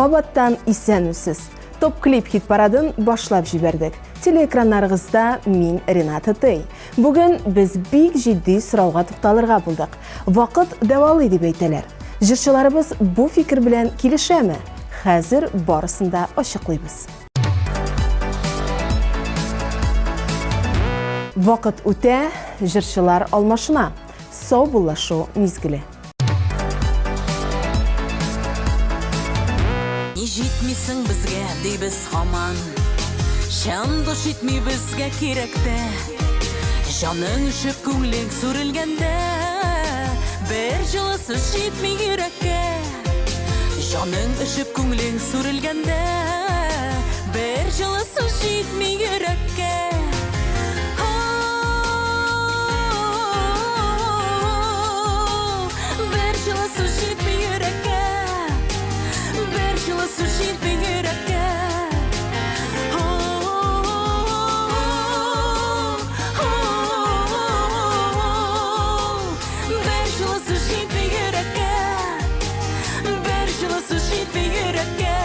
Кабаттан исәнмесез. Топ клип хит парадын башлап җибәрдек. Телеэкраннарыгызда мин Рената Тей. Бүген без бик җитди сорауга тукталырга булдык. Вакыт дәвалый дип әйтәләр. Җырчыларыбыз бу фикер белән килешәме? Хәзер барысын да ачыклыйбыз. Вакыт үтә, җырчылар алмашына. Саубуллашу мизгеле. Ни җитмисең безгә, дибез һаман. Чын дус җитми безгә кирәк тә. Җаның өшеп, күңлең сүрелгәндә, бер җылы сүз җитми йөрәккә. Җаның өшеп, күңлең сүрелгәндә, бер җылы сүз җитми йөрәккә. Бер җылы сүз җитми йөрәккә. Бер җылы сүз җитми йөрәккә. Бер җылы сүз җитми йөрәккә. Бер җылы сүз җитми йөрәккә.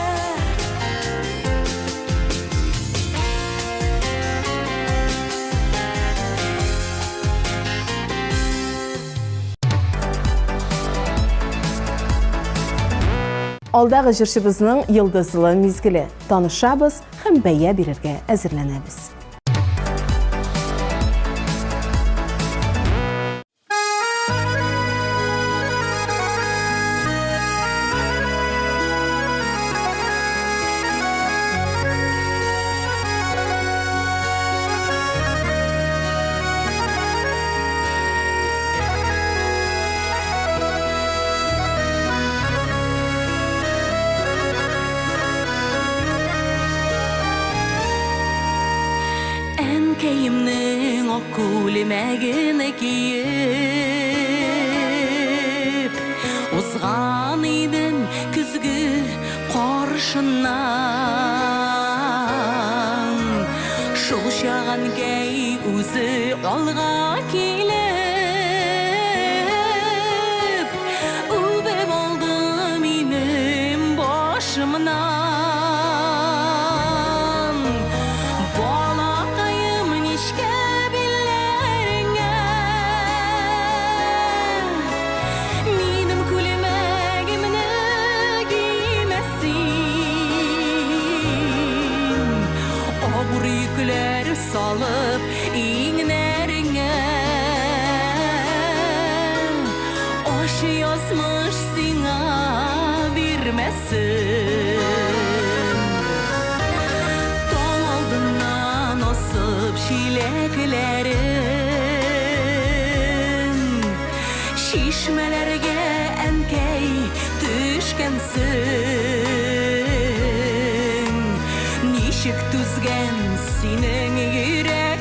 Алдагы җырчыбызның йолдызлы мизгеле. Танышабыз һәм бәя бирергә әзерләнәбез. Әнкәемнең ак күлмәген киеп, Узган идем көзге каршыннан. Шул чак әнкәй үзе алга килеп, Үбеп алды минем башымнан. Балакаем, нечкә билләреңә Минем күлмәгемне кимә син. Авыр йөкләр салып иңнәреңә, Ачы язмыш сиңа бирмәсен. Таң алдыннан асып чиләкләрен, Чишмәләргә, әнкәй, төшкәнсең. Ничек түзгән синең йөрәкләрең,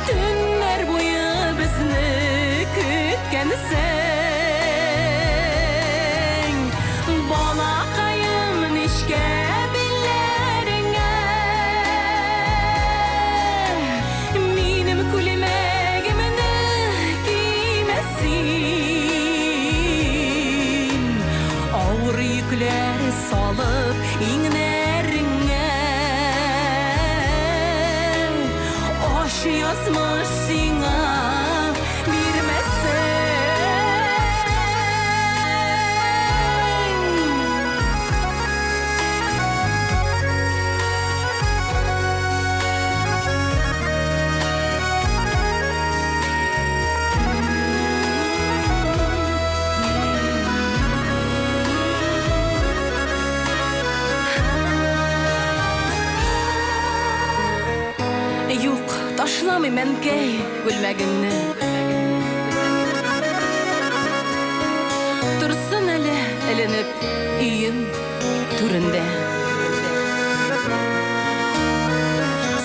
Төннәр буе безне көткәнсең. Балакаем, нечкә билләреңә Минем күлмәгемне кимә син. Авыр йөкләр салып иңнәреңә, Ачы язмыш сиңа бирмәсен. Юк, ташламыйм, әнкәй, күлмәгеңне. Торсын әле эленеп өем түрендә.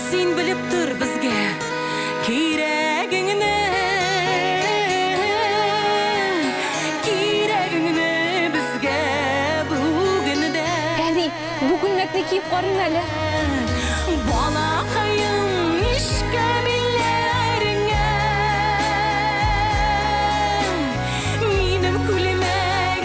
Син белеп тор безгә кирәгеңне, кирәгеңне безгә бүген дә. Әни, бу күлмәкне киеп карыйм әле. Балакаем, нечкә билләреңә Минем күлмәгемне.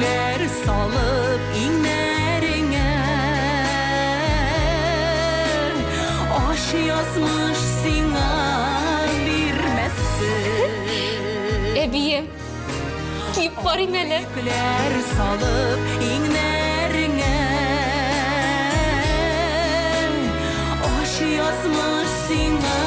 йөкләр салып иңнәреңә. Ач язмыш сиңа бирмәсен. Әбием, киеп карыйм әле. Йөкләр салып иңнәреңә. Ач язмыш сиңа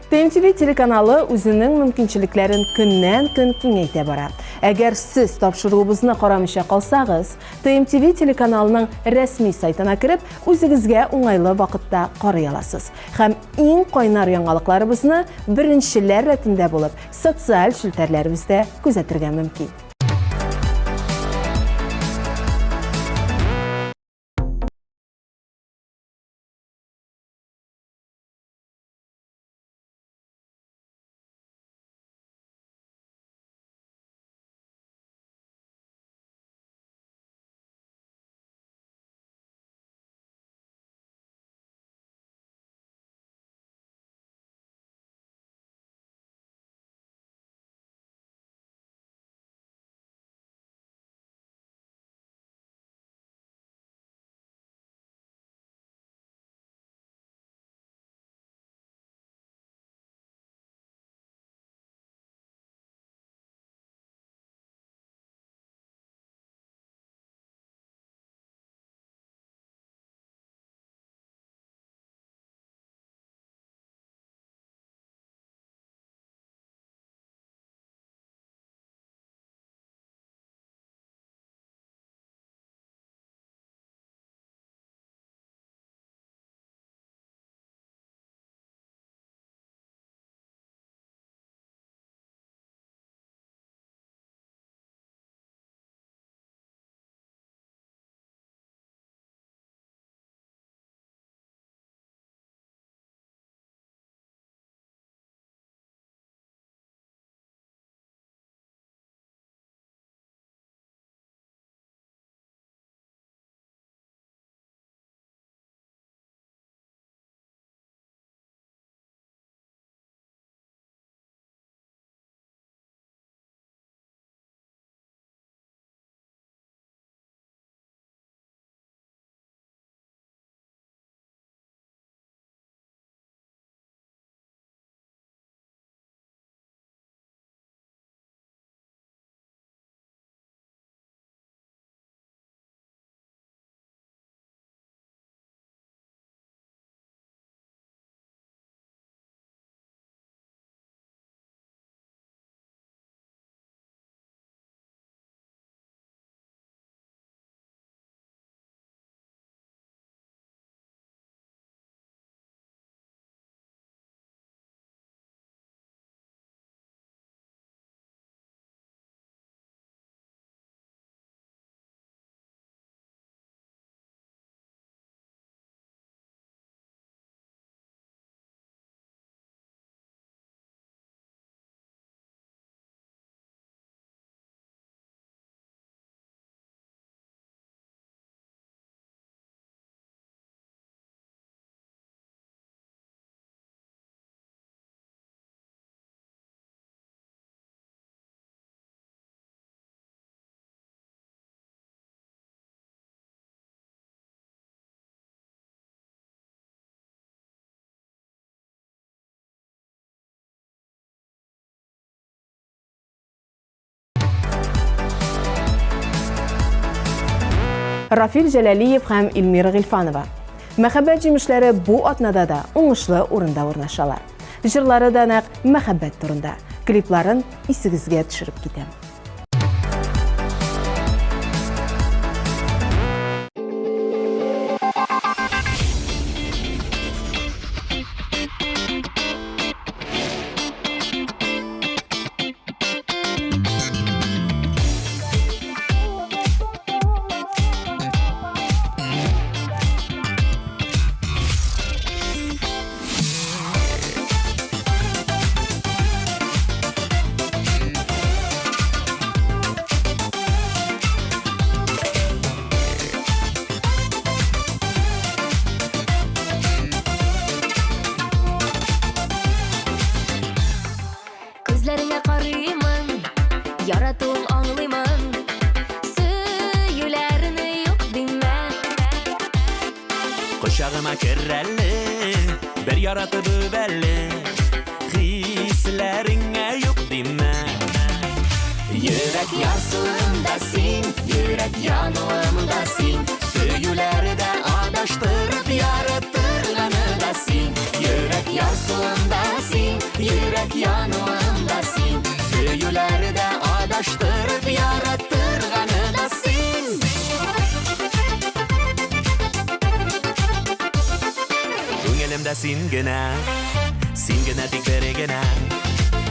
ТМТВ телеканалы үзенең мөмкинчелекләрен көннән-көн киңәйтә бара. Әгәр сез тапшыруыбызны карамыйча калсагыз, ТМТВ телеканалының рәсми сайтына кереп, үзегезгә уңайлы вакытта карый аласыз. Һәм иң кайнар яңалыкларыбызны беренчеләр рәтендә булып, социаль челтәрләребездә күзәтергә мөмкин. Рафил Җәләлиев һәм Эльмира Гыйльфанова. Мәхәббәт җимешләре бу атнада да уңышлы урында урнашалар. Җырлары да нәкъ мәхәббәт турында. Клипларын исегезгә төшереп китәм. Кочагыма кер әле, бер яратып үп әле. Хисләреңә юк димә. Йөрәк ярсуында син, йөрәк януында син. Сөюләрдә адаштырып яраттырганы да син. Йөрәк ярсуында син, йөрәк януында син. Сөюләрдә адаштырып яраттырганы да син. Күңелемдә син генә, син генә тик бер генә.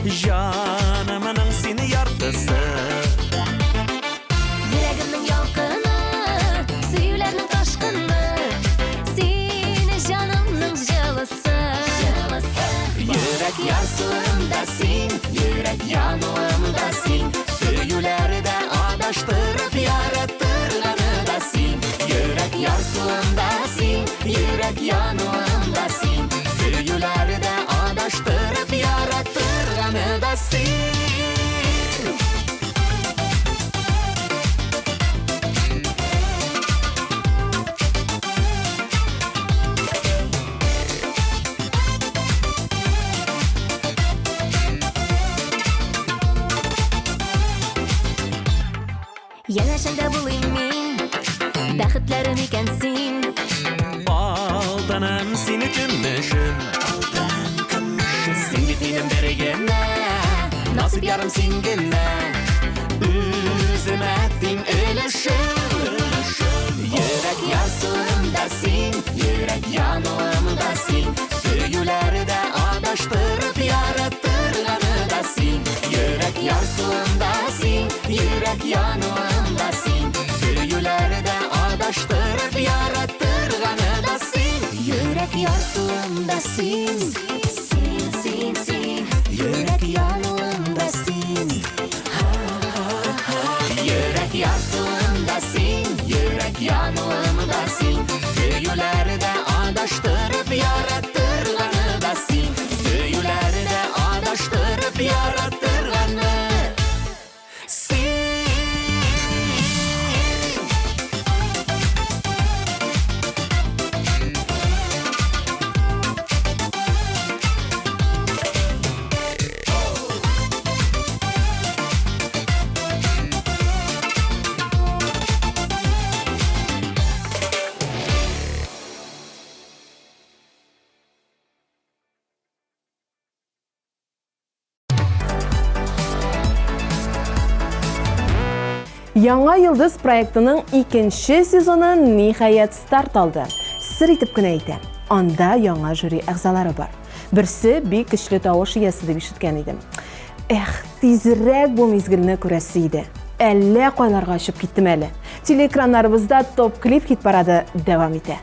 Җанымның син яртысы. Йөрәгемнең ялкыны, сөюләрнең ташкыны. Син җанымның җылысы. Йөрәк ярсуында син, йөрәк януында син. Сөюләрдә адаштырып яраттырганы да син. Йөрәк ярсуында син, йөрәк януында син. Сөюләрдә адаштырып яраттырганы да син. Янәшәңдә булыйм мин, бәхетләрем икән син. Алтыным сине көмешем. Алтыным көмешем. Син бит минем бер генә, насыйп ярым син генә. Үземә тиң өлешем. Йөрәк ярсуында син, йөрәк януында син. Сөюләрдә адаштырып яраттырганы да син. Йөрәк ярсуында син, йөрәк януында син. Сөюләрдә адаштырып яраттырганы да син. Йөрәк ярсуында син, Син, син, син. йөрәк януында син. Йөрәк ярсуында син, йөрәк януында син. Сөюләрдә адаштырып яраттырганы да син. Сөюләрдә адаштырып яраттырганы син. Яңа йолдыз проектының икенче сезоны ниһаять старт алды. Сер итеп кенә әйтәм, анда яңа жюри әгъзалары бар. Берсе бик көчле тавыш иясе дип ишеткән идем. Эх, тизрәк бу мизгелне күрәсе иде. Әллә кайларга очып киттем әле. Телеэкраннарыбызда топ-клип хит-парады дәвам итә.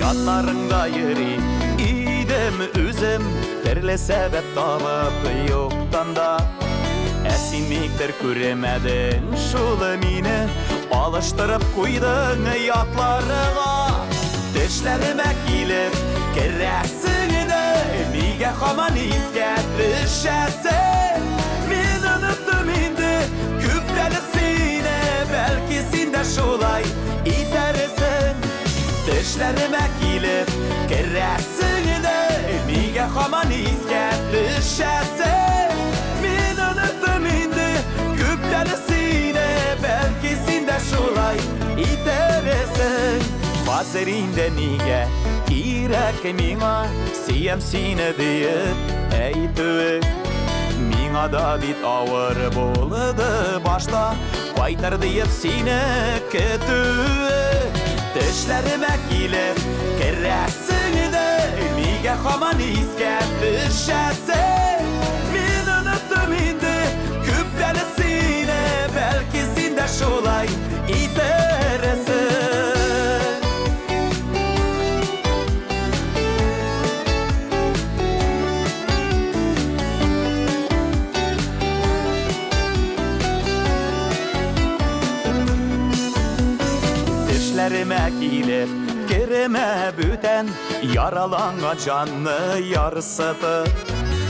Яннарыңда йөри идем үзем, төрле сәбәп табып юктан да. Ә син никтер күрмәдең шул мине, алыштырып куйдың ятларыңа. Төшләремә килеп керәсең иде, нигә һаман искә төшәсең? Мин оныттым инде күптән сине, бәлки син дә шулай итәрсең. Төшләремә килеп керәсең иде, нигә һаман искә төшәсең? Мин оныттым инде күптән сине, бәлки син дә шулай итәрсең. Хәзер инде нигә кирәк миңа сөям сине диеп әйтүе? Миңа да бит авыр булды башта, кайтыр диеп сине көтүе. Төшләремә килеп керәсең иде, нигә һаман искә төшәсең? Мин оныттым инде күптән сине, бәлки син дә шулай итәрсең. Төшләремә килеп керемә бүтән, Яраланган җанны ярсытып.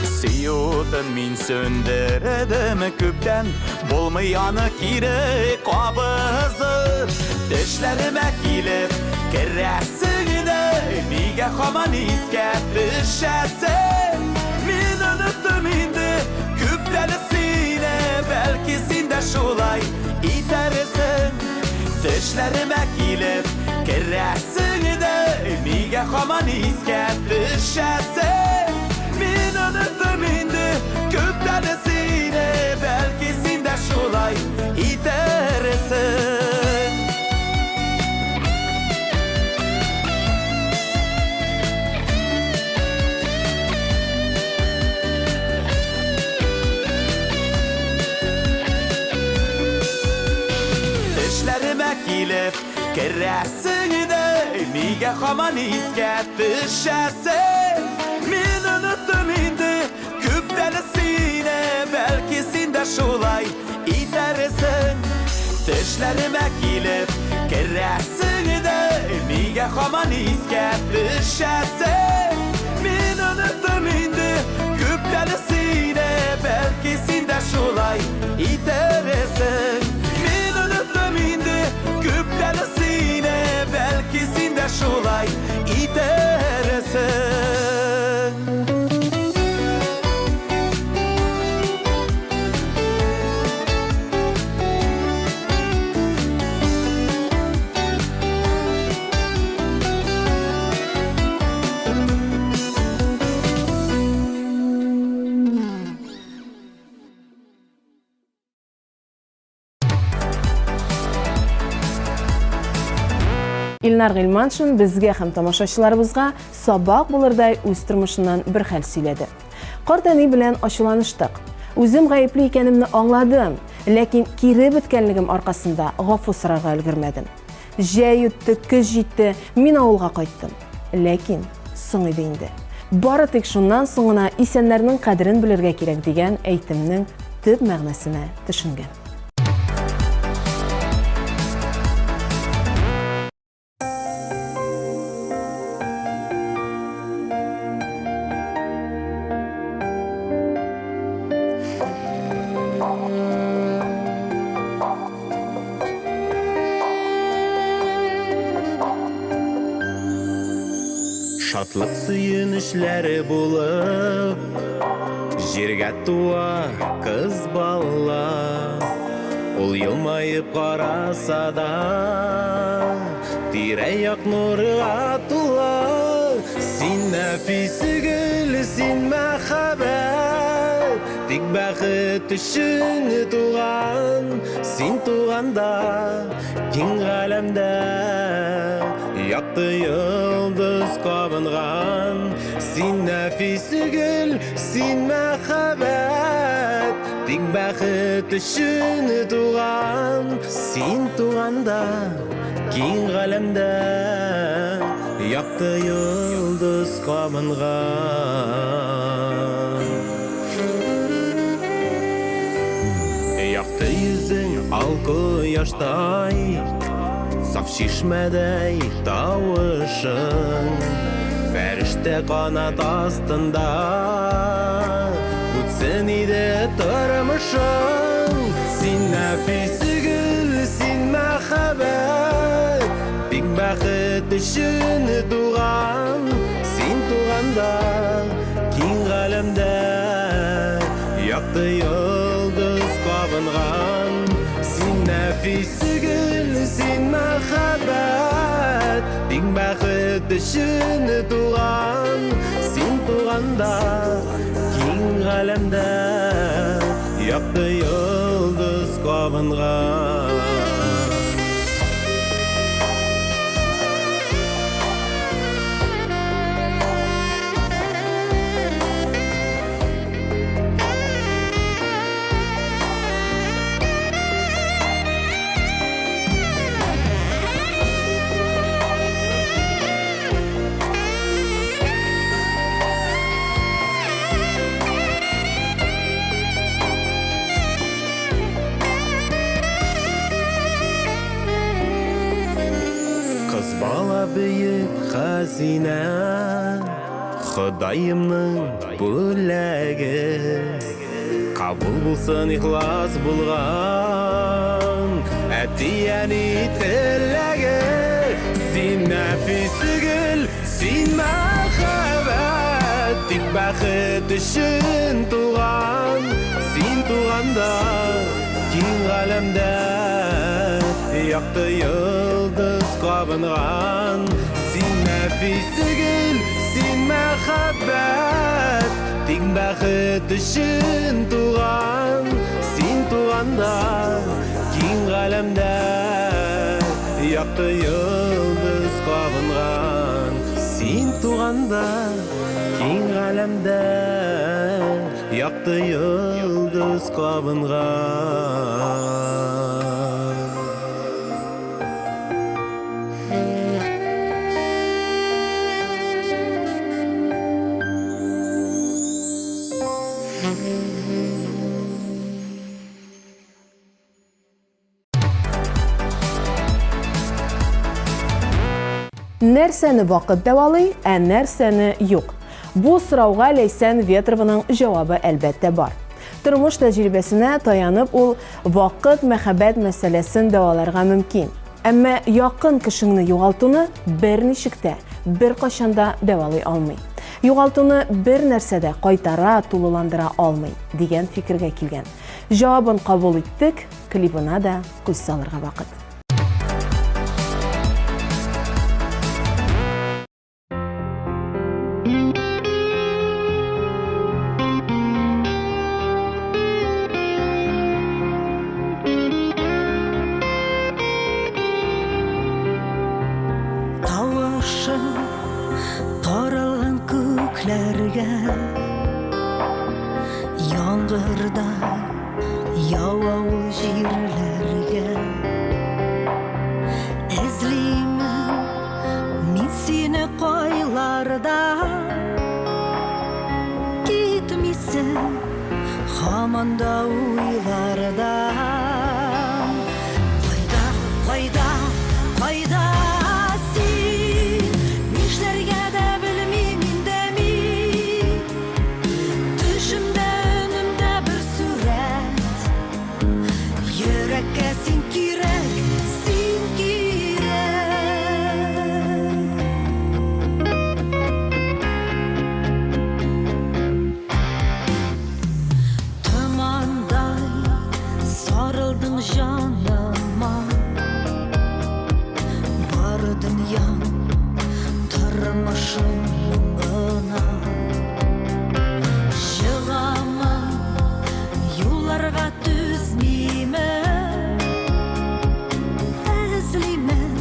Сөю утын мин сүндердем күптән, Булмый аны кире кабызып. Төшләремә килеп керәсең дә, Нигә һаман искә төшәсең? Мин оныттым инде күптән сине, Бәлки син дә шулай итәрсең. Төшләремә килеп керәсең дә, Нигә һаман искә төшәсең? Мин оныттым инде күптән сине, Бәлки син дә шулай итәрсең. Төшләремә килеп керәсең дә, Нигә һаман искә төшәсең? Мин оныттым инде күптән сине, Бәлки син дә шулай итәрсең. Төшләремә килеп керәсең дә, Нигә һаман искә төшәсең? Мин оныттым инде күптән сине, Бәлки син дә шулай итәрсең. Мин оныттым инде күптән сине, Бәлки син дә шулай итәрсең. Илнар Гыйльманшин безгә һәм тамашачыларыбызга сабак булырдай үз тормышыннан бер хәл сөйләде. Карт әни белән ачуланыштык. Үзем гаепле икәнемне аңладым, ләкин кире беткәнлегем аркасында гафу сорарга өлгермәдем. Җәй үтте, көз җитте, мин авылга кайттым. Ләкин соң иде инде. Бары тик шуннан соң гына исәннәрнең кадерен белергә кирәк дигән әйтемнең төп мәгънәсенә төшенгән. Шатлык сөенечләре булып Җиргә туа кыз бала. Ул елмаеп караса да, Тирә-як нурга тула. Син нәфис гөл, син мәхәббәт, Тик бәхет өчен туган. Син туганда киң галәмдә Якты йолдыз кабынган. Син нәфис гөл, син мәхәббәт, Тик бәхет өчен туган. Син туганда киң галәмдә Якты йолдыз кабынган. Якты йөзең ал кояштай, Саф чишмәдәй тавышың, Фәрештә канат астында Үтсен иде тормышың. Син нәфис гөл, син мәхәббәт, Тик бәхет өчен туган. Син туганда киң галәмдә Якты йолдыз кабынган. Син нәфис гөл, син мәхәббәт, Тик бәхет өчен туган. Син туганда киң галәмдә Якты йолдыз кабынган. бөек хәзинә, Ходаемның бүләге. Кабул булсын ихлас булган әти-әни теләге. Син нәфис гөл, син мәхәббәт, тик бәхет өчен туган. Син туганда киң галәмдә якты йолдыз кабынган. Син нәфис гөл, син мәхәббәт, тик бәхет өчен туган. Син туганда киң галәмдә якты йолдыз кабынган. Син туганда киң галәмдә якты йолдыз кабынган. Нәрсәне вакыт дәвалый, ә нәрсәне юк? Бу сорауга Ләйсән Ветрованың җавабы әлбәттә бар. Тормыш тәҗрибәсенә таянып ул вакыт мәхәббәт мәсьәләсен дәваларга мөмкин. Әмма якын кешеңне югалтуны берничек тә, беркайчан да дәвалый алмый. Югалтуны бер нәрсә дә кайтара, тулыландыра алмый, дигән фикергә килгән. Җавабын кабул иттек, клибына да күз салырга вакыт. Тавышы таралган күкләргә, Яңгырдай ява ул җирләргә. Эзлимен мин сине кайларда, Китмисең һаман да уйлардан. Кайда, кайда, кайда син? Нишләргә дә белмим инде мин. Төшемдә, өнемдә бер сурәт. Йөрәккә син кирәк, син кирәк. Томандай сарылдың җаныма, Бар дөньям, тормышым моңына. Чыгамын юлларга түзмимен, Эзлимен,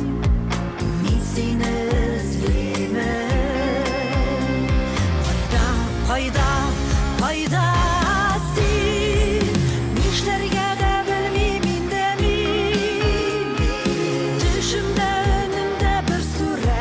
мин сине эзлимен. Кайда, кайда, кайда син? Нишләргә дә белмим инде мин. Төшемдә, өнемдә бер сурәт.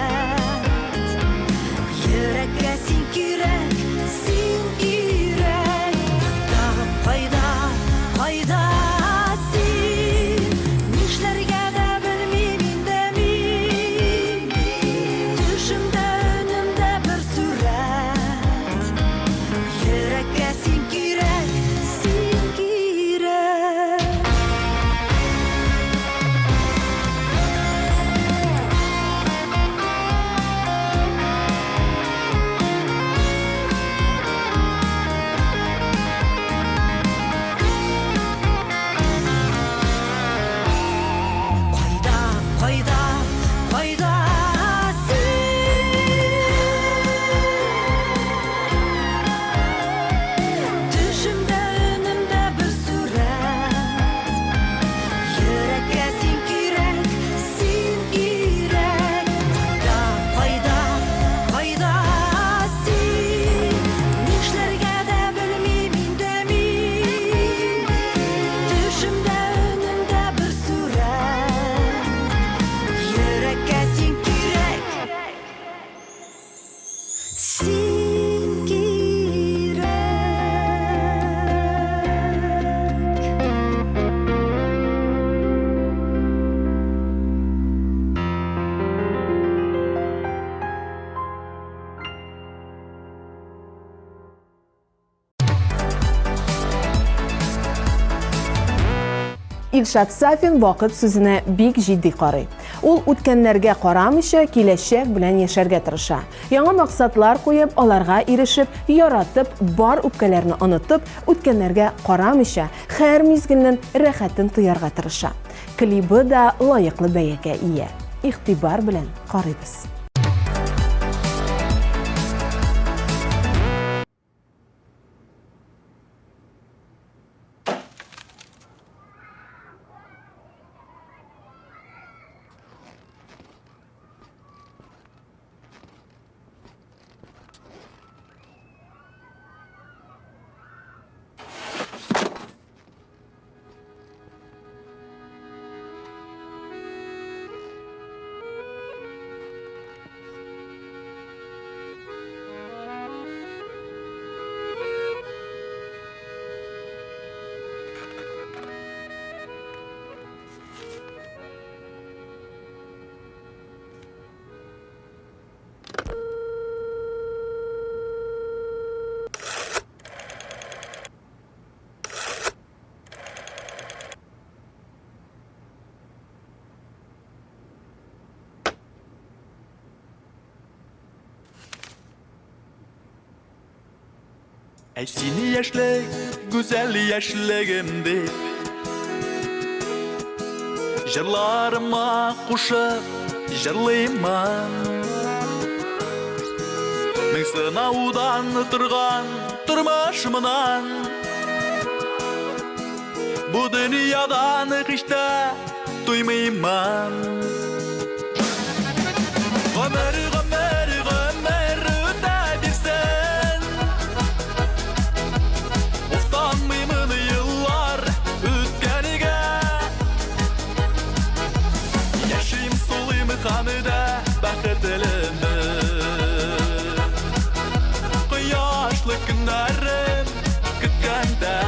Илшат Сафин вакыт сүзенә бик җитди карый. Ул үткәннәргә карамыйча, киләчәк белән яшәргә тырыша. Яңа максатлар куеп, аларга ирешеп, яратып, бар үпкәләрне онытып, үткәннәргә карамыйча, һәр мизгелнең рәхәтен тоярга тырыша. Клибы да лаеклы бәягә ия. Игътибар белән карыйбыз. Әй сине яшьлек, гүзәл яшьлегем дип Җырларыма кушып җырлыймын Мең сынаудан торган тормышымнан Бу дөньядан һич тә туймыймын Гомер, гомер, гомер үтә бирсен Уфтанмыймын еллар үткәнгә Яшим, сулыйм һәм дә бәхетлемен Кояшлы көннәрем көткәндә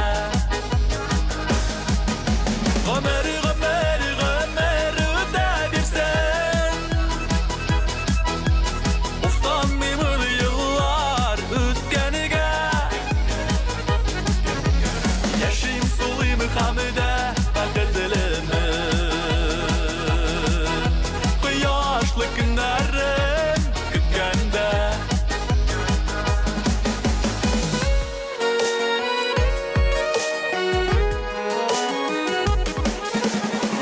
Гомер, гомер, гомер үтә бирсен Уфтанмыймын еллар үткәнгә Яшим, сулыйм һәм дә бәхетлемен Кояшлы көннәрем көткәндә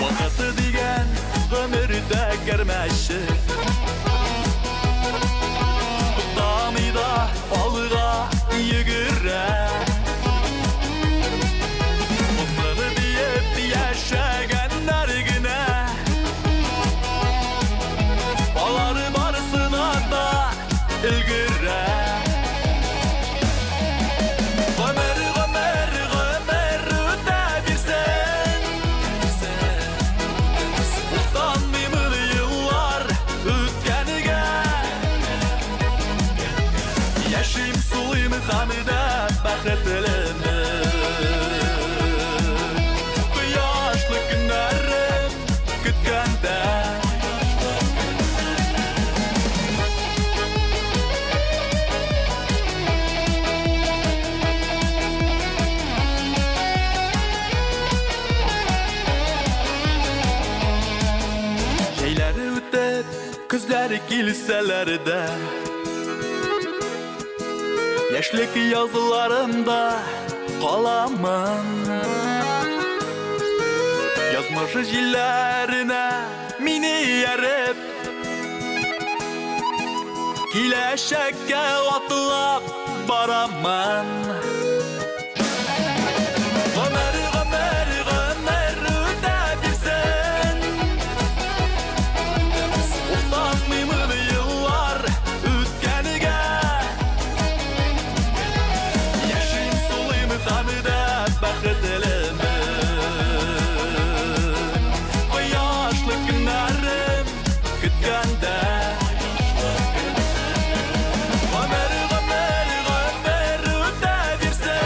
Вакыты дигән гомердә гәрмәче Туктамый да алга йөгерә Булсын диеп яшәгәннәр генә Алар барысына да өлгерә Гомер, гомер, гомер үтә бирсен Уфтанмыймын еллар үткәнгә Яшим, сулыйм һәм дә бәхетлемен Кояшлы көннәрем көткәндә Җәйләре үтеп, көзләре килсәләр дә Яшьлек язларымда каламын Язмыш җилләренә мине ияреп Киләчәккә атлап барамын Гомер, гомер, гомер үтә бирсен Уфтанмыймын еллар үткәнгә Яшим, сулыйм һәм дә бәхетлемен Кояшлы көннәрем көткәндә Гомер, гомер, гомер үтә бирсен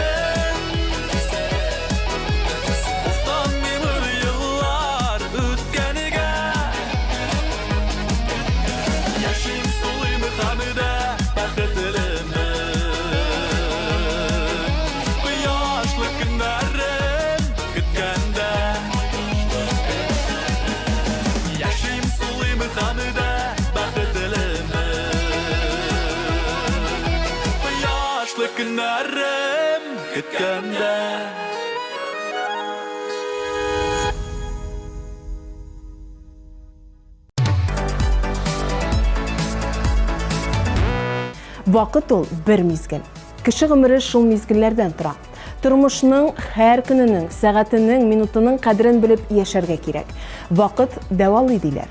көннәрем көткәндә. Вакыт ул бер мизгел. Кеше гомере шул мизгелләрдән тора. Тормышның һәр көненең, сәгатенең, минутының кадерен белеп яшәргә кирәк. Вакыт дәвалый диләр.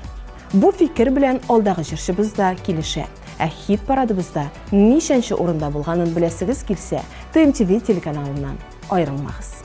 Бу фикер белән алдагы җырчыбыз да килешә. Ә хит парадыбызда ничәнче урында булганын беләсегез килсә, ТМТВ телеканалыннан аерылмагыз.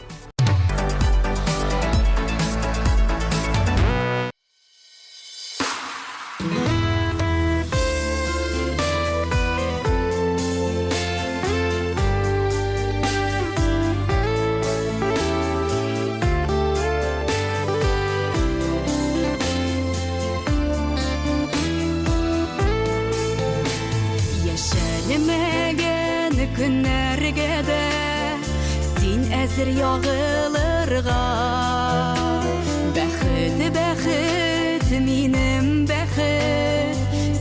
Яшәлмәгән көннәргә дә син әзер ягылырга. Бәхет, бәхет, минем бәхет,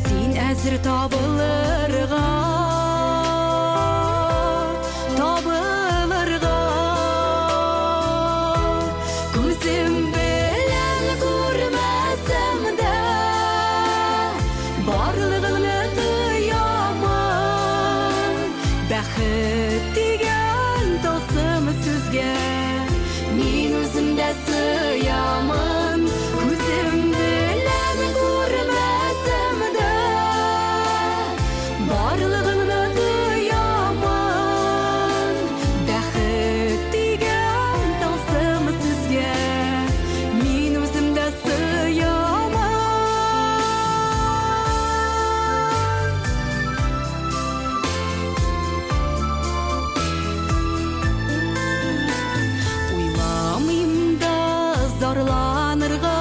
син әзер табылырга. Табылырга. Күзем белән күрмәсәм дә, барлыгыңны тоямын. Бәхет дигән тылсым сүзгә мин үзем дә сыямын. Күзем белән күрмәсәм дә, барлыгыңны тоямын. Бәхет дигән тылсым сүзгә мин үзем дә сыямын. Уйламыйм да зарланырга,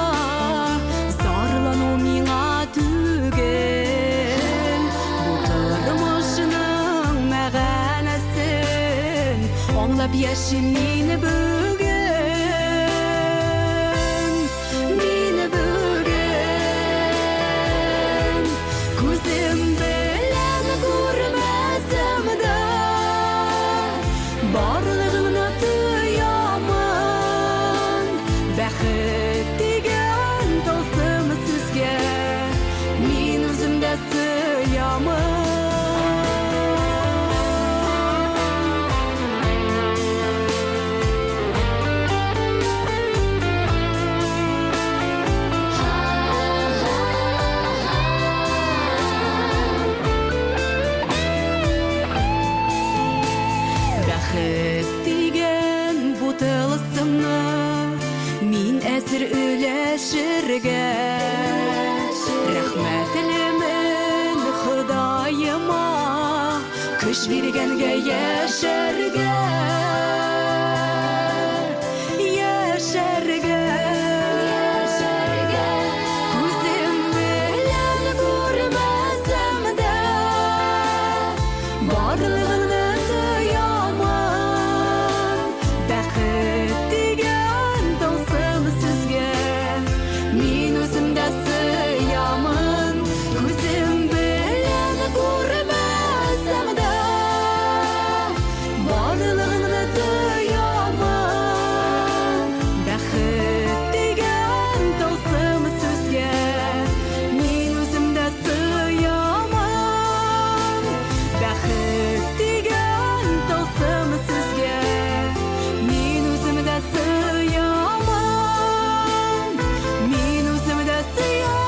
зарлану миңа түгел. Бу тормышның мәгънәсен аңлап яшим мин бүген. Мин бүген. Күзем белән күрмәсәм дә, барлыгыңны тоямын. Бәхет дигән тылсым сүзгә мин үзем дә сыямын. Бәхет дигән бу тылсымны мин әзер өләшергә. Рәхмәтлемен Ходаема, көч биргәнгә яшәргә. Яшәргә. Күзем белән күрмәсәм дә, барлыгыңны тоямын. Бәхет дигән тылсым сүзгә мин үзем дә сыямын. Күзем белән күрмәсәм дә, барлыгыңны тоямын. Бәхет дигән тылсым сүзгә мин үзем дә сыямын. Бәхет дигән тылсым сүзгә мин үзем дә сыямын. Мин үзем дә сыямын.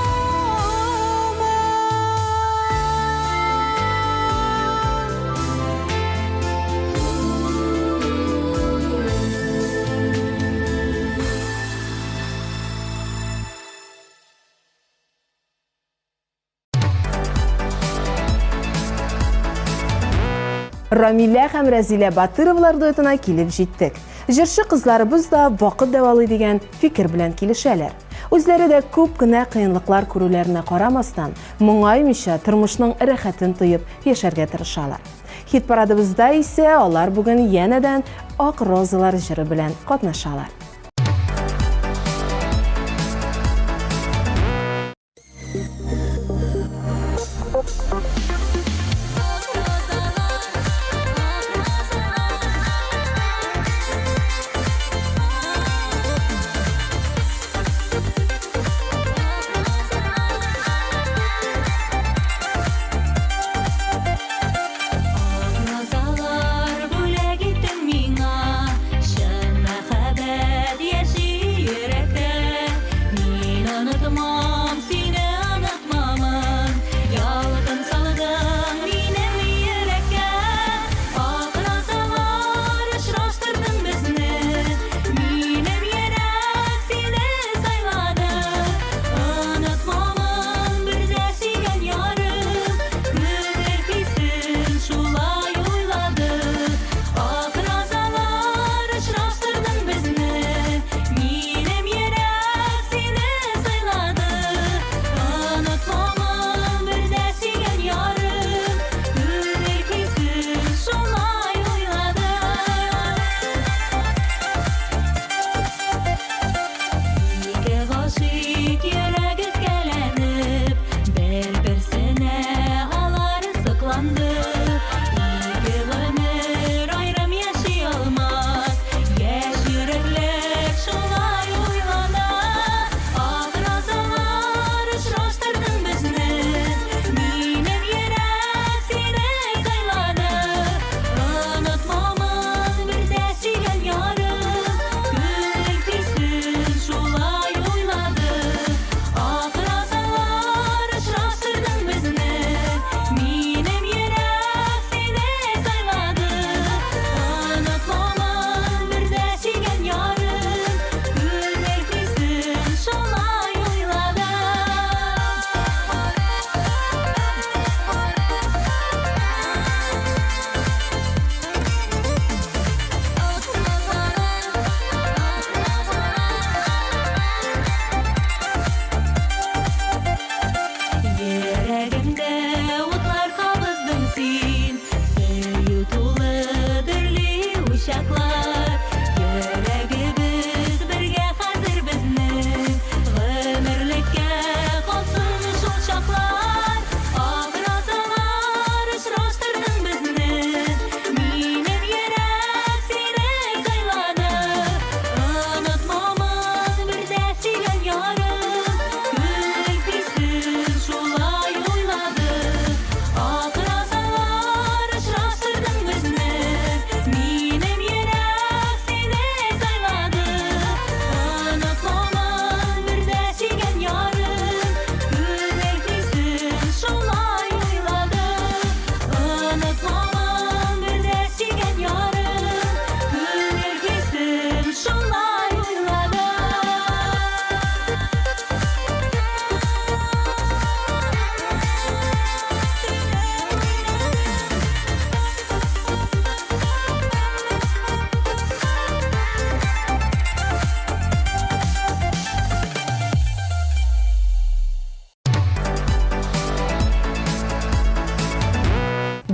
Рамилә һәм Рәзилә Батыровлар дуэтына килеп җиттек. Җырчы кызларыбыз да вакыт дәвалый дигән фикер белән килешәләр. Үзләре дә күп кенә кыенлыклар күрүләренә карамастан, моңаймыйча тормышның рәхәтен тоеп яшәргә тырышалар. Хит парадыбызда исә алар бүген янәдән Ак розалар җыры белән катнашалар.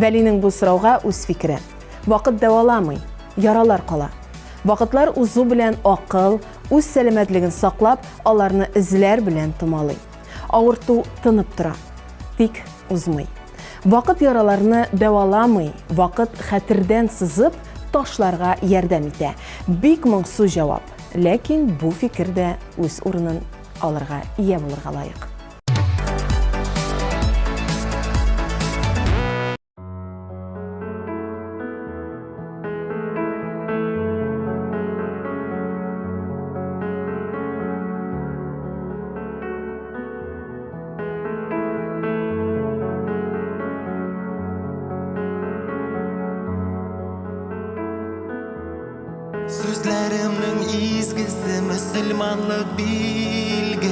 Вәлинең бу сорауга үз фикере. Вакыт дәваламый, яралар кала. Вакытлар узу белән акыл, үз сәламәтлеген саклап, аларны эзләр белән томалый. Авырту тынып тора, тик узмый. Вакыт яраларны дәваламый, вакыт хәтердән сызып, ташларга ярдәм итә. Бик моңсу җавап. Ләкин бу фикер дә үз урынын алырга ия булырга лаек. Сүзләремнең изгесе мөселманлык билгесе.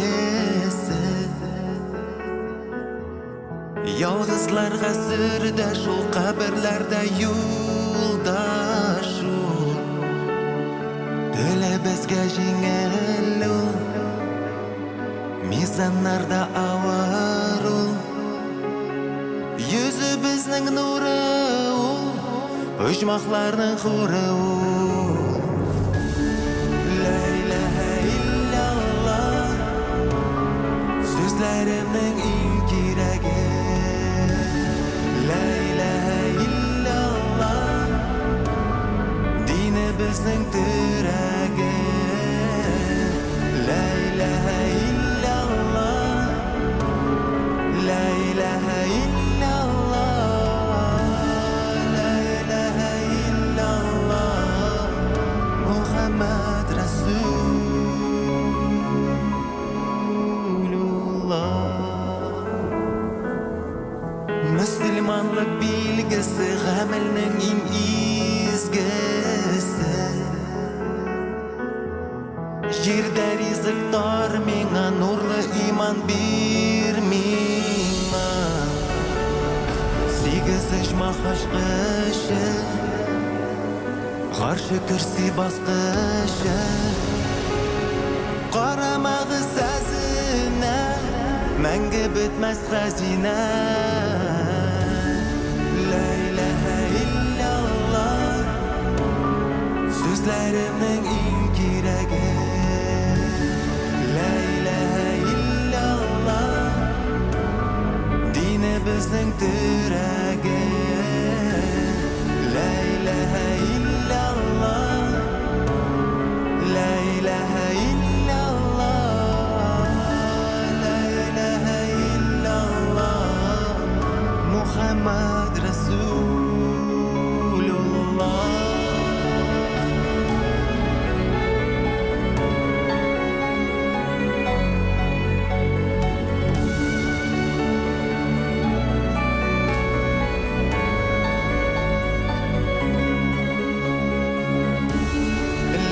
Ялгызларга сөрдә шул каберләрдә юлдаш ул. Телебезгә җиңел ул, мизаннарда авыр ул. Йөзебезнең нуры ул, оҗмахларның хуры ул. Ла илаһа илляллаһ, сүзләремнең иң кирәге. Ла илаһа илляллаһ, динебезнең терәге. Ла илаһа илляллаһ, ла илаһа илляллаһ, ла илаһа илляллаһ, Мухаммад Расулуллаһ. Мөселманлык билгесе, гамәлнең иң изгесе. Җирдә ризык тар миңа, нурлы иман бир миңа. Сигез оҗмах ачкычы, гарше көрси баскычы. Карамагыз әзенә, мәңге бетмәс хәзинә. Ла илаһа илляллаһ, сүзләремнең иң кирәге. Ла илаһа илляллаһ, динебезнең терәге. Ла илаһа илляллаһ, ла илаһа илляллаһ, ла илаһа илляллаһ, Мухаммад Расулуллаһ.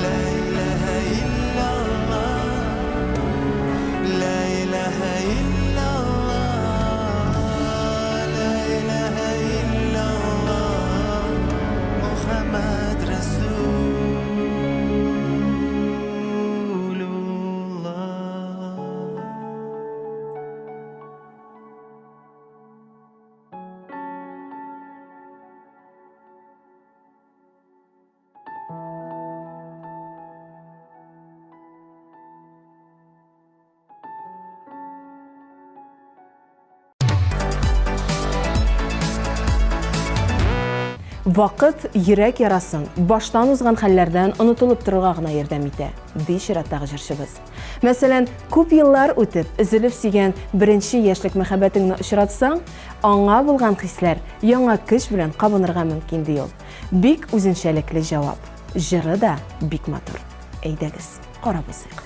Ла илаһа илляллаһ, ла илаһа илляллаһ, ла илаһа илляллаһ, Мухаммад Расулуллаһ. Вакыт йөрәк ярасын, баштан узган хәлләрдән онытылып торырга гына ярдәм итә, ди чираттагы җырчыбыз. Мәсәлән, күп еллар үтеп, өзелеп сөйгән беренче яшьлек мәхәббәтеңне очратсаң, аңа булган хисләр яңа көч белән кабынырга мөмкин, ди ул. Бик үзенчәлекле җавап. Җыры да бик матур. Әйдәгез, карап узыйк.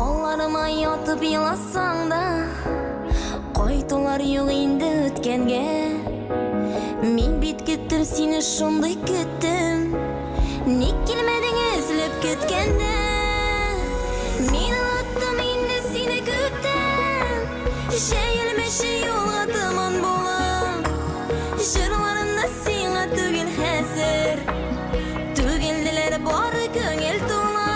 Алларыма ятып еласаң да, Кайтулар юк инде үткәнгә. Мин бит көттем сине шундый көттем. Ник килмәдең өзелеп көткәндә? Мин оныттым инде сине күптән. Җәелмәче юлга томан булып. Җырларым да сиңа түгел хәзер. Түгелделәр бары күңел тула.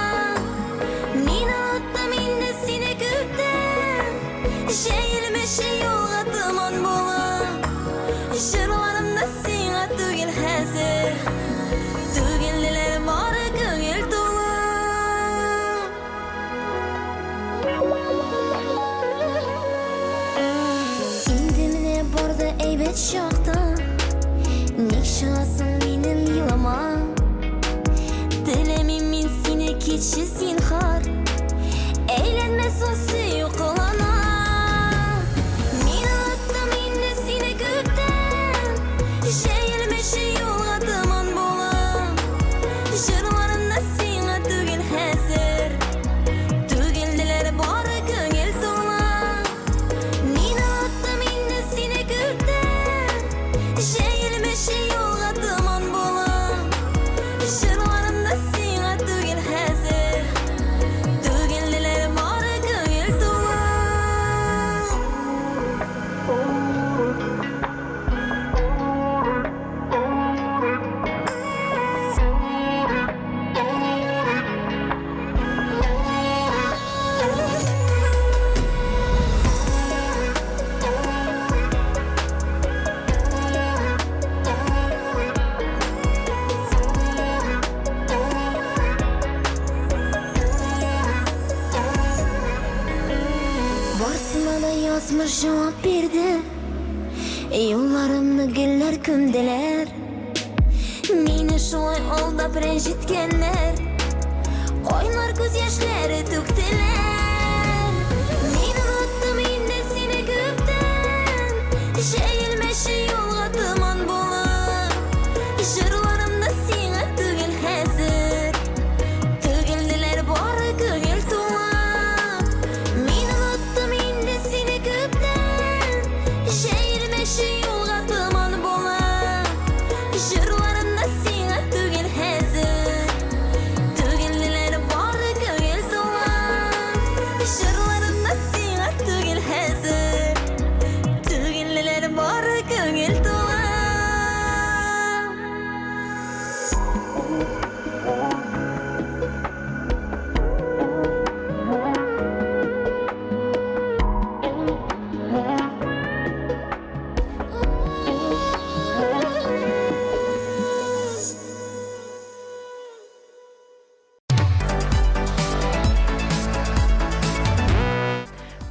Мин оныттым инде сине күптән. Җәелмәче юлга томан булып. Җырларым да сиңа түгел хәзер. Түгелделәр бары күңел тулы. Инде менә бар да әйбәт чакта, Ник чыгасың минем юлыма? Теләмим мин сине, китче зинһар. Әйләнмә соң сөю колына. Мин оныттым инде сине күптән. Җәелмәче юлга томан булып. Җырларым да сиңа түгел хәзер. Түгелделәр бары күңел тула. Мин оныттым инде сине күптән. Җәелмәче юлга томан булып. Җырларым да сиңа түгел хәзер. Түгелделәр бары күңел тула. Барсына да язмыш җавап бирде. Юлларымны гөлләр күмделәр. Мине шулай алдап рәнҗеткәннәр. Кайнар күз яшьләре түктеләр. Мин оныттым инде сине күптән. Җәелмәче юлга томан булып. Җырларым да сиңа түгел хәзер. Түгелделәр бары күңел тула. Мин оныттым инде сине күптән. Җәелмәче юлга томан булып. Җырларым да сиңа түгел хәзер. Түгелделәр бары күңел тула. Җырларым да сиңа түгел хәзер. Түгелделәр бары күңел тула.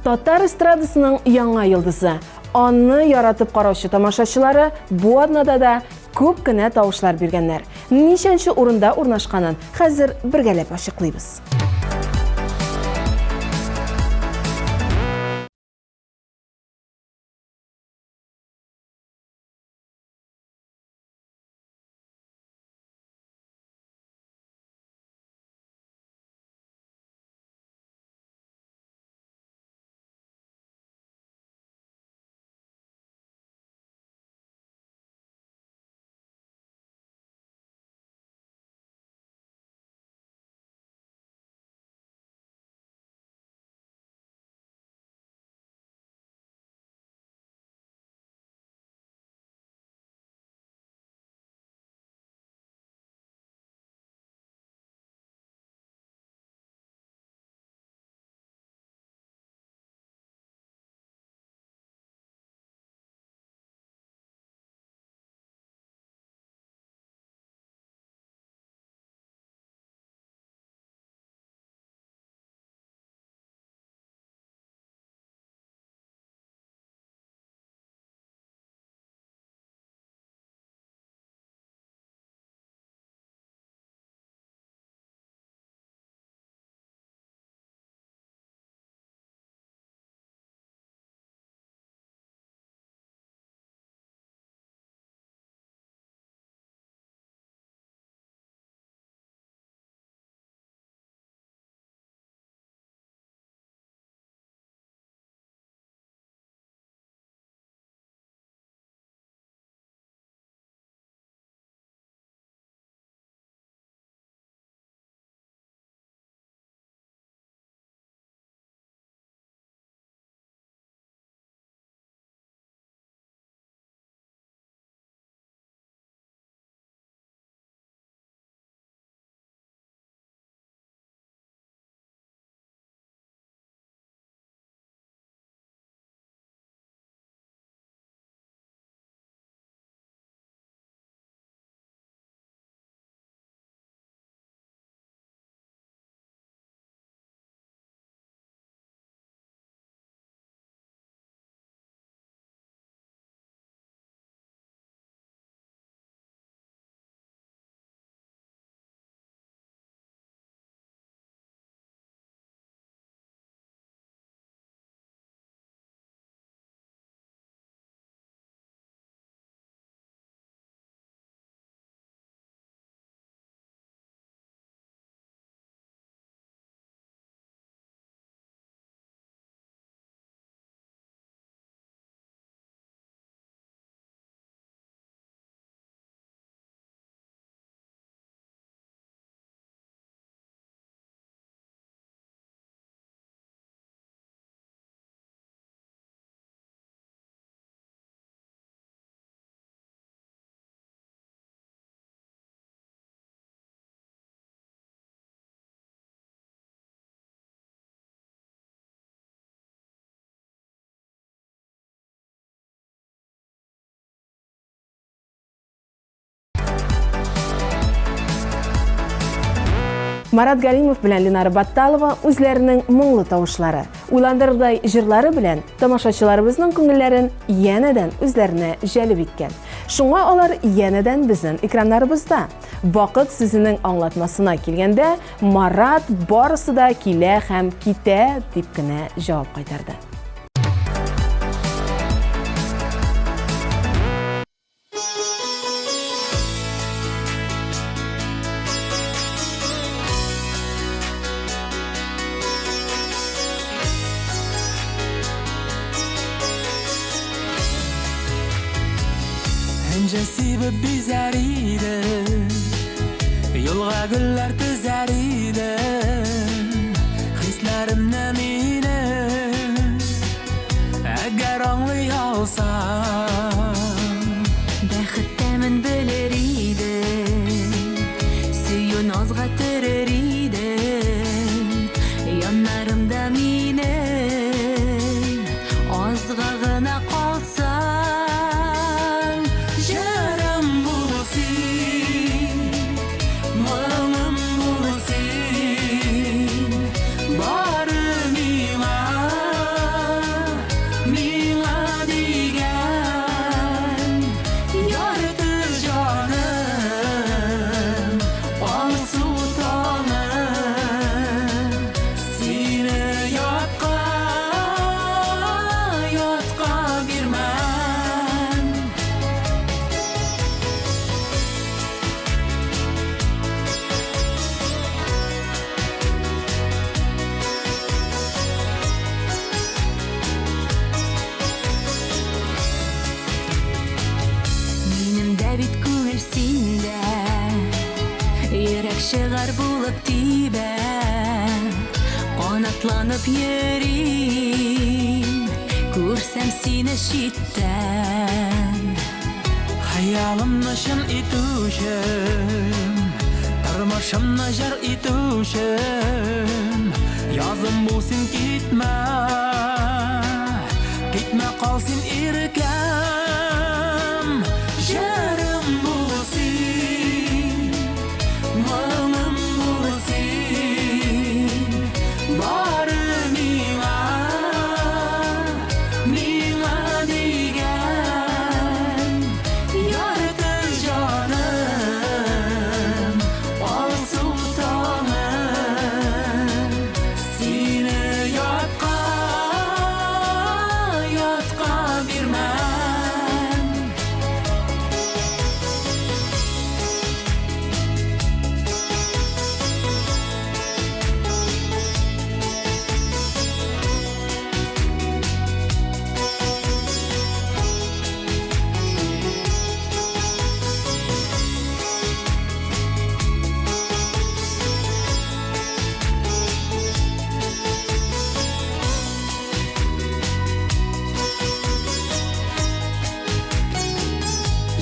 Татар эстрадасының яңа йолдызы. Аны яратып караучы тамашачылары бу атнада да күп кенә тавышлар биргәннәр. Ничәнче урында урнашканын хәзер бергәләп ачыклыйбыз. Марат Галимов белән Ленара Батталова үзләренең моңлы тавышлары, уйландырырдай җырлары белән тамашачыларыбызның күңелләрен янәдән үзләренә җәлеп иткән. Шуңа алар янәдән безнең экраннарыбызда. Вакыт сүзенең аңлатмасына килгәндә, Марат барысы да килә һәм китә дип кенә җавап кайтарды. Энҗе сибеп бизәр идем, Юлга гөлләр тезәр идем, Хисләремне минем Әгәр аңлый алсаң. Бәхет тәмен белер идем, Сөю назга төрер идем, Яннарымда минем Азга гына калсаң. Җырым бул син, моңым бул син, Бары миңа, миңа дигән Ярты җаным, алсу таңым. Сине ятка, ятка бирмәм. Минем дә бит күңел синдә, Йөрәк чыгар булып тибә, Канатланып йөрим, Күрсәм сине читтән. Хыялымны чын итүчем, Тормышымны җыр итүчем, Язым бул син, китмә, Китмә, кал син, иркәм. Җырым бул син, моңым бул син, Бары миңа, миңа дигән Ярты җаным, алсу таңым. Сине ятка, ятка бирмәм.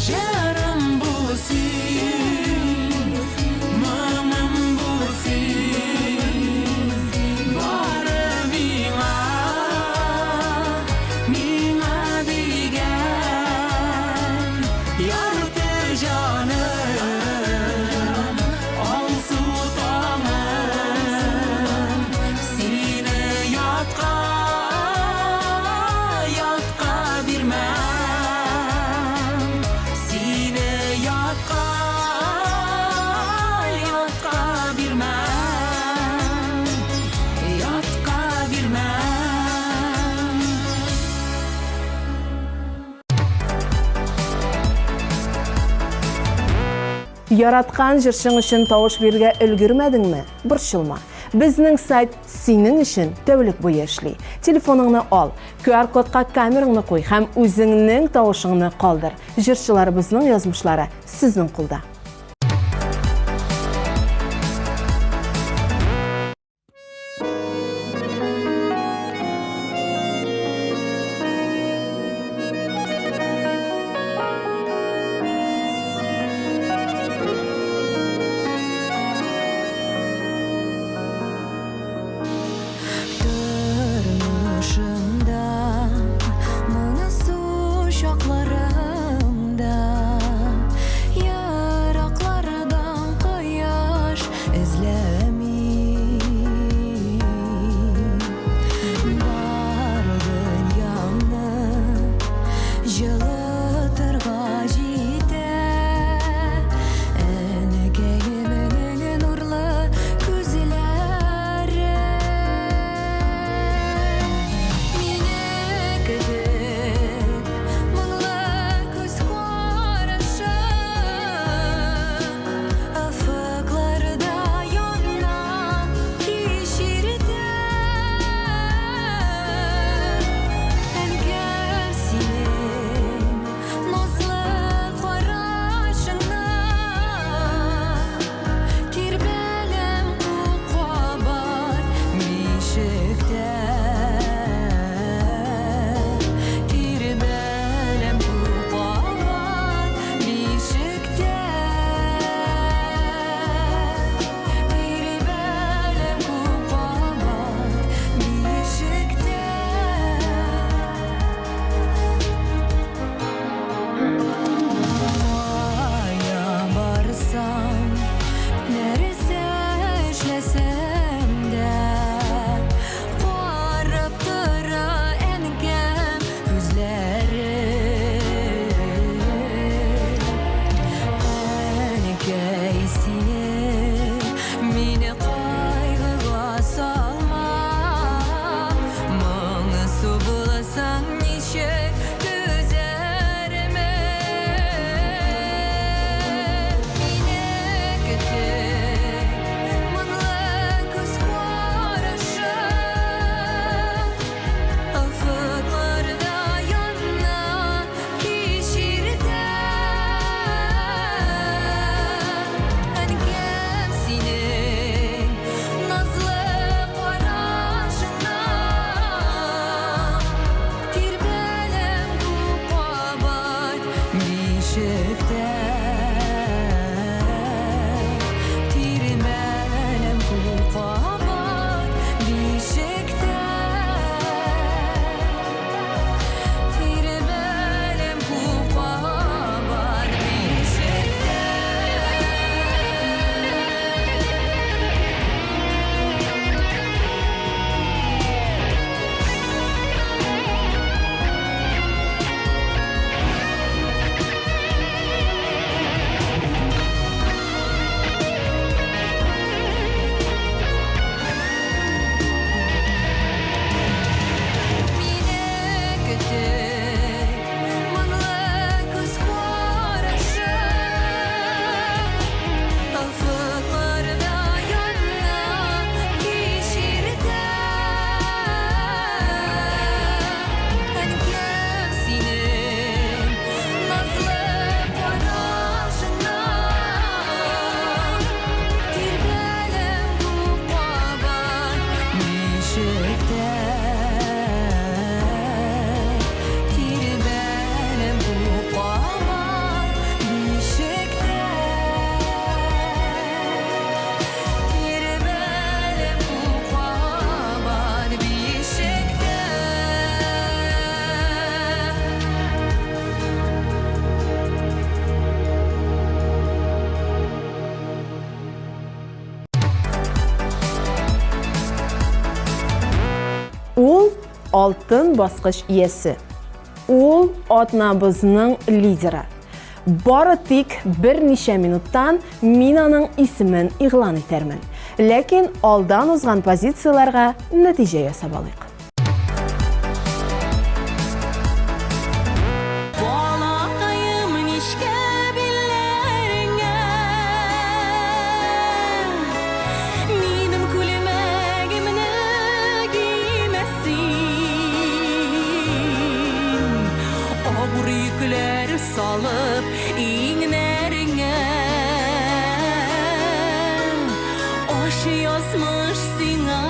Җырым бул син, моңым бул син, Бары миңа, миңа дигән Ярты җаным, алсу таңым. Сине ятка, ятка бирмәм. Сине ятка, ятка бирмәм. Ятка бирмәм. Яраткан җырчың өчен тавыш бирергә өлгермәдеңме? Борчылма. Безнең сайт синең өчен тәүлек буе эшли. Телефоныңны ал, QR-кодка камераңны куй һәм үзеңнең тавышыңны калдыр. Җырчыларыбызның язмышлары сезнең кулда. Тормышымда, моңсу чакларымда. алтын баскыч иясе. Ул атнабызның лидеры. Бары тик берничә минуттан мин аның исемен игълан итәрмен. Ләкин алдан узган позицияләргә нәтиҗә ясап алыйк. Балакаем нечкә билләреңә Минем күлмәгемне кимә син Авыр йөкләр салып иңнәреңә Ачы язмыш сиңа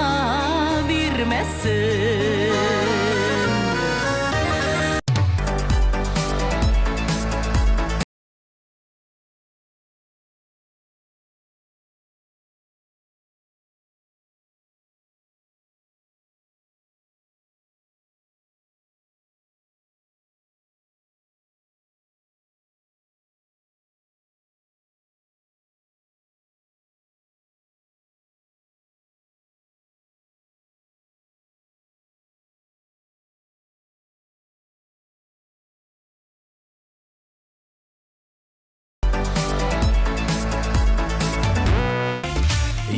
бирмәсен.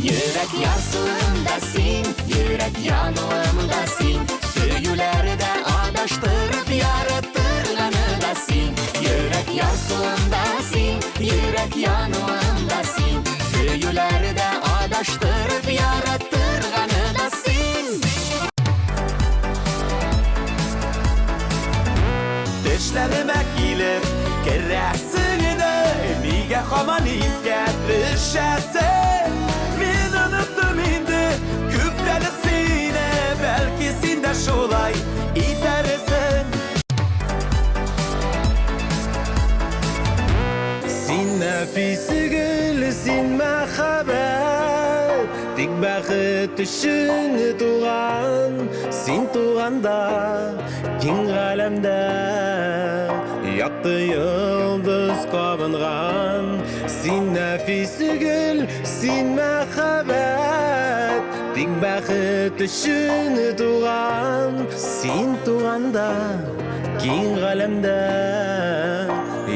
Йөрәк ярсуымда син, йөрәк януымда син, Сөюләрдә адаштырып яраттырганы да син. Йөрәк ярсуымда син, йөрәк януымда син, Сөюләрдә адаштырып яраттырганы да син. Төшләремә килеп керәсең иде, нигә һаман искә төшәсең? Мин оныттым инде күптән сине, бәлки син дә шулай итәрсең. Син нәфис гөл, син мәхәббәт, тик бәхет өчен туган. Син туганда киң галәмдә якты йолдыз кабынган. Син нәфис гөл, син мәхәббәт, тик бәхет өчен туган. Син туганда киң галәмдә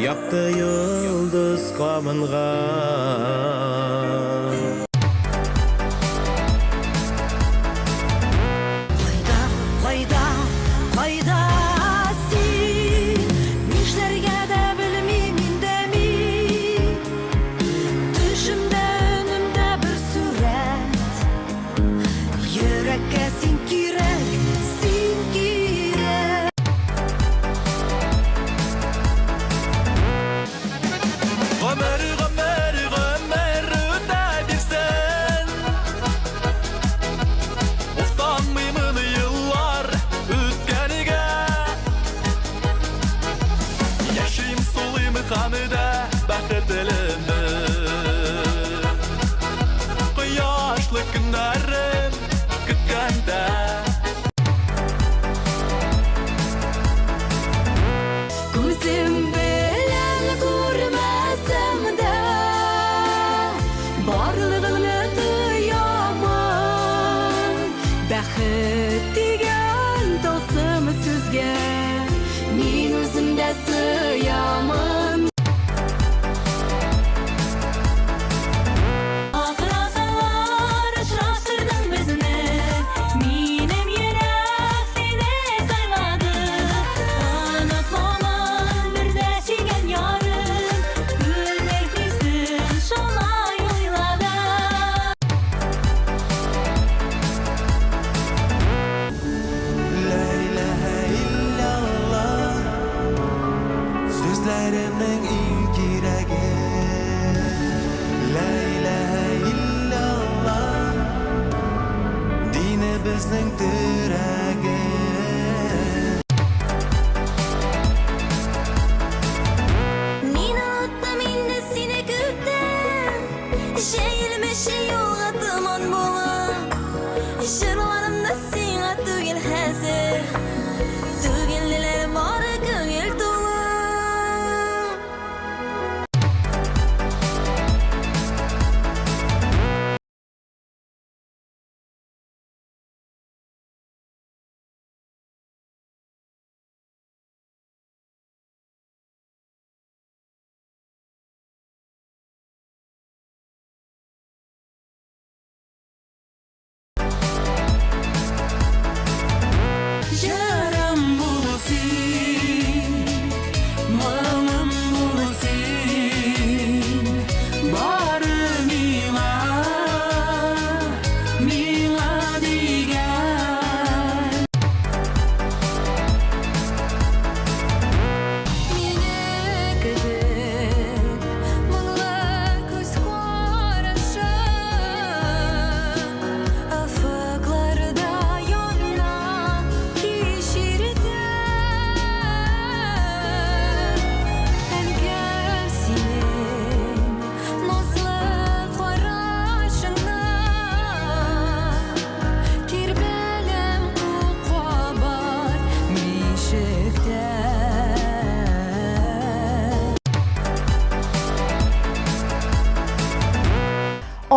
якты йолдыз кабынган. Кайда, кайда, кайда син? Нишләргә дә белмим инде мин. Төшемдә, өнемдә бер сурәт. Йөрәккә син кирәк, син кирәк. Гомер, гомер, гомер үтә бирсен. Уфтанмыймын еллар үткәнгә. Яшим, сулыйм хәмдә бәхетлемен. Кояшлы көннәрем көткәндә. Күзем белән күрмәсәм дә, барлыгыңны тоямын. Бәхет дигән тылсым сүзгә мин үзем дә сыямын. Акрасалар очраштырдың безне, минем йөрәк сине сайлады. Онытмамын бер дә сөйгән ярым, күңел хисен шулай уйлады. Ла илаһа илляллаһ Сүзләремнең иң кирәге. Ла илаһа илляллаһ Динебезнең терәге. Мин оныттым инде сине күптән, Җәелмеш юлга томан булып. Җырларым да сиңа түгел хәзер, Түгелделәр бары күңел тулып.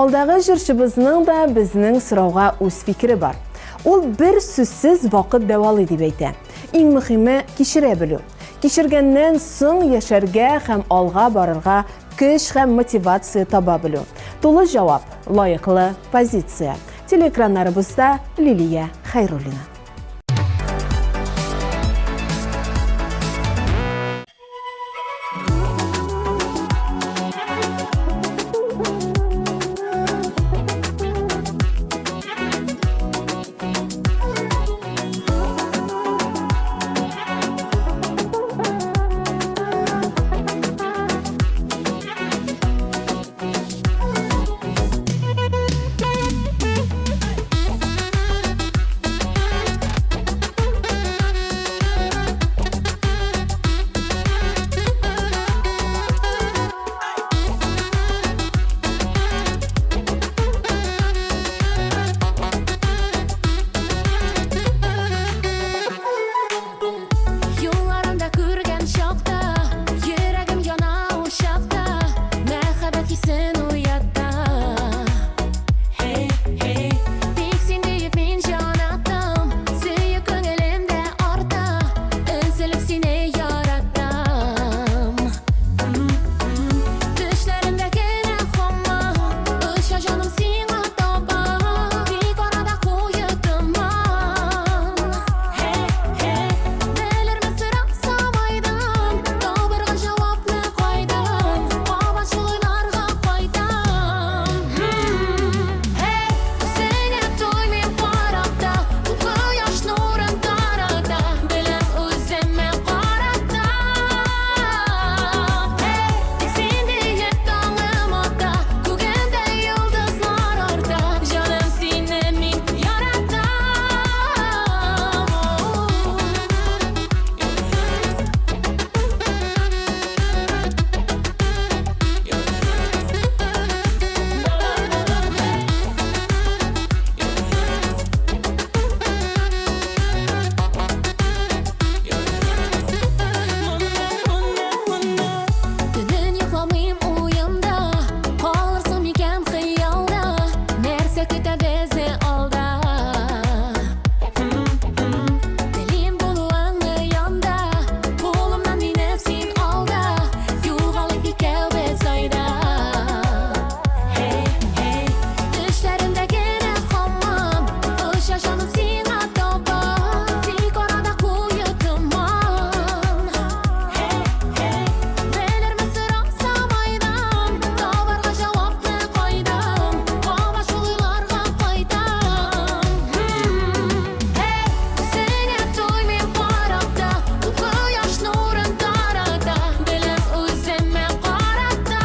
Алдагы җырчыбызның да безнең сорауга үз фикере бар. Ул бер сүзсез вакыт дәвалый дип әйтә. Иң мөхиме кичерә белү. Кичергәннән соң яшәргә һәм алга барырга көч һәм мотивация таба белү. Тулы җавап, лаеклы позиция. Телеэкраннарыбызда Лилия Хәйруллина. Юлларында күргән чакта, Йөрәгем яна ул чакта, Мәхәббәт хисен уята. Hey, hey. Тик син диеп мин җан атам, Сөю күңелемдә арта, Өзелеп сине яратам. Төшләремдә генә һаман Оча җаным сиңа таба, Тик арада куе томан. Белермен сорасам айдан, Табырга җавапны кайдан, Кабат шул уйларга кайтам. Үзеңә туймыйм карап та, Ул кояш нурын тарата, Беләм үземә карата. Тик син диеп таңым ата, Күгемдә йолдызлар арта, Җаным сине мин яратам. Төнен йокламыйм уемда, Калырсың микән хыялда, Нәрсә көтә безне алда? Телим булуыңны янда, Кулымнан мине син алда, Югалыйк икәүбез айда. Төшләремдә генә һаман Оча җаным сиңа таба, Тик арада куе томан. Белермен сорасам айдан, Табарга җавапны кайдан, Кабат шул уйларга кайтам. Үзеңә туймыйм карап та, Ул кояш нурын тарата, Беләм үземә карата.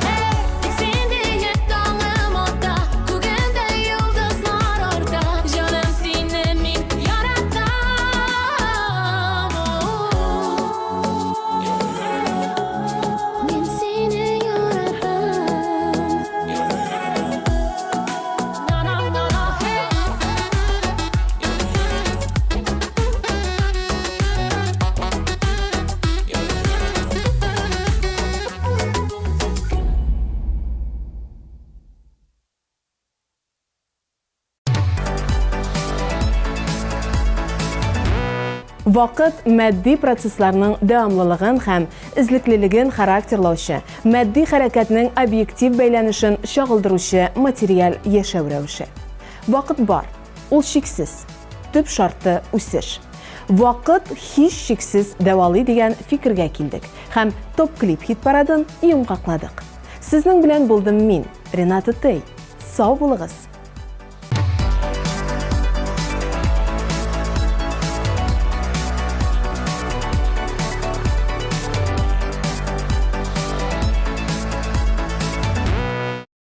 Тик син диеп таңым ата, Күгемдә йолдызлар арта, Җаным сине мин яратам. Мин сине яратам. Вакыт матди процессларның дәвамлылыгын һәм эзлеклелеген характерлаучы, матди хәрәкәтнең объектив бәйләнешен чагылдыручы материаль яшәү рәвеше. Вакыт бар, ул чиксез. Төп шарты үсеш. Вакыт һичшиксез дәвалый дигән фикергә килдек һәм Топ-клип хит-парадын йомгакладык. Сезнең белән булдым мин, Рената Тей. Сау булыгыз!